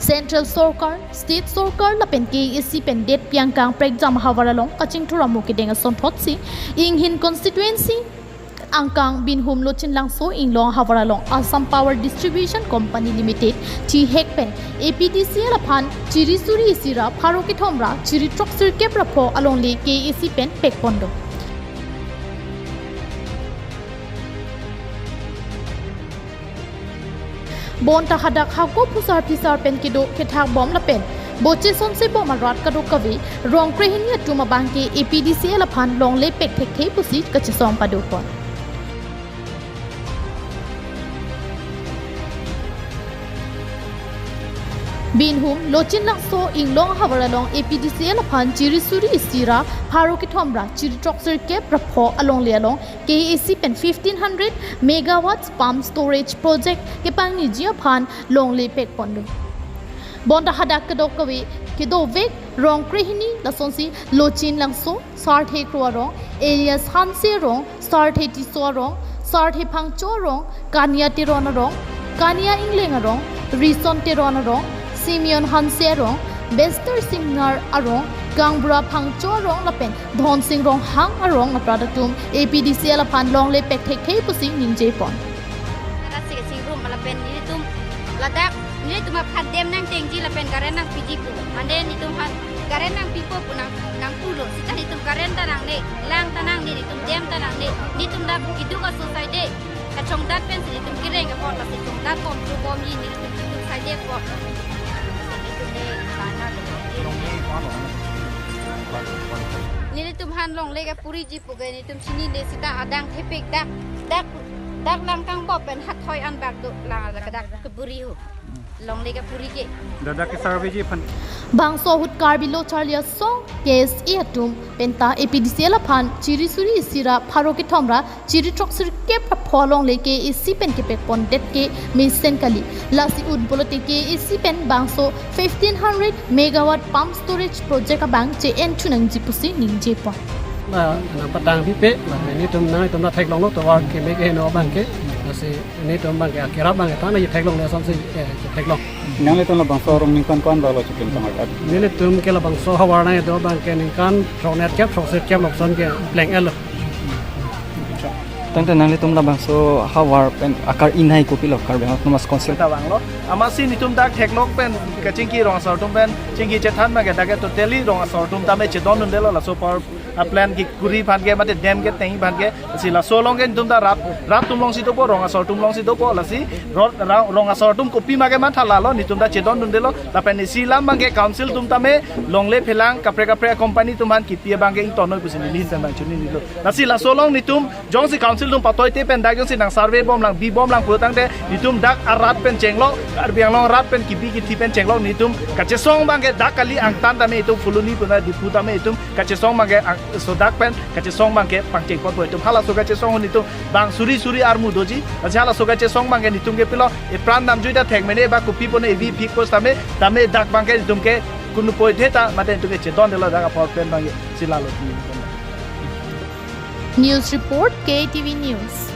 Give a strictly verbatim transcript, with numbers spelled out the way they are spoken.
Central Sorkar, State Sorkar lapen K A A C pen det piang kang prekjam ahavar along kachingthur amo kedeng asonthotsi, Inghin Constituency angkang Binhum Lochinlangso inglong ahavar along Assam Power Distribution Company Limited, thihek pen A P D C L aphan chiri suri isi ra pharo kethom ra chiri throksirkep ra pho alongle K A A C pen pekpon do. Bonta hadak hako phusar phisar pen kedo kethak bom lapen boche sonse bom arat kadokave rong krehini atum abangke A P D C L aphan longle pek thekthe pusi kachesong padopon. Binhum Lochinlangso inglong ahavar along A P D C L aphan chiri suri isi ra pharo kethom ra chiri throksirkep ra pho alongle along K A A C pen fifteen hundred megawatts pump storage project kepangniji aphan longle pekpon do. Bonta hadak kadokave kedovek rong krehini lasonsi Lochinlangso, Sarthe Kro arong, Elias Hanse arong, Sarthe Tisso arong, Sarthe Phangcho arong, Kania Teron arong, Kania Ingleng arong, Rison Teron arong, Simeon Hanse arong, Bester Singnar arong, Gangbura Phangcho arong lapen Dhonsing Ronghang arong aprat atum A P D C L aphan longle pek thekthe pusi ningjepon. Lasi singrum lapen nelitum ladak nelitum aphan dam nangtengji lapen current nangpiji pu. Mande nelitum aphan current nangpipo pu nang nangpulo. Seta nelitum current ta nangne, lang ta nangne, nelitum dam ta nangne. Nelitum dak kiduk a-society, kachongdat pensi nelitum kereng apot lasi chongdat bom chobomji nelitum kiduk society apot. Nelitum aphan longle kapuriji pu ke nelitum chinine, seta adang thepik dak dak dak lang kang bom pen hathoi anbak do lang dak dak kapuri ho. Longle kapuri ke. Dada ke survey ji aphan. Bangso ahut Karbi Lo Charli Asong K S A atum penta A P D C L aphan chiri suri isi ra pharo kethom ra chiri throksirkep ra pho alongle K A A C pen kepekpondet ke mesen kali. Lasi un pulote K A A C pen bangso fifteen hundred megawatt pump storage project abang che-en thu nangji pusi ningjepon. Na, nangpatang pipe, na, nelitum nanglitum ta theklonglo, tovar keme keheno abangke, lasi nelitum abangke, akerap abangke, ta nangtheklongle asonsi, eh, theklong. Nanglitum labangso arong ningkan ko-an bak lo chikim tanglo? Nelitum ke labangso ahavar nangdo abangke ningkan throknerkep, throksirkep lapuson ke pleng-etlo. Tangte nanglitum labangso ahavar pen akar-i nai kopilo Karbi Anglong Autonomous Council? Ta vanglo. Amatsi nelitum dak theklong pen kachingki rong asar atum pen chingki chethan abangke dak ke totally rong asar atum tame chedondundelo, laso power, ah, plant kekuri aphan ke mate dam ketengji aphan ke, si laso along ke nelitum ta rat, rat atum alongsi dopo, rong asar atum alongsi dopo, lasi rot, ra-, rong asar atum kopima ke mathalalo, nelitum ta chedondundelo, lapen isi alam abangke council atum tame longle phelang kaprek kaprek company atum aphan kipi abangke ingtonnoi pusi neli ahin pen abang chininilo. Lasi laso along nelitum jongsi council atum patoite pen dak jongsi nang survey bomlang, bi bomlang pulotangte nelitum dak arat pen chenglok, Karbi Anglong arat pen kibi kithi pen chenglok, nelitum kachesong abangke dak kali, angtan tame itum Phuloni puna Diphu tame itum kachesong abangke ang-, so dak pen kachesong abangke pangcheng ponpo itum. Halaso kachesong ahut nelitum bang suri suri armu doji. Lasi halaso kachesong abangke nelitum ke pilo, epran namjui ta thek mene ba kopi pone evi phik pos tame, tame dak abangke nelitum ke kunu poithe ta mate nelitum ke chedondelo dak a-power plant abangke, si lalo. News report, K T V News.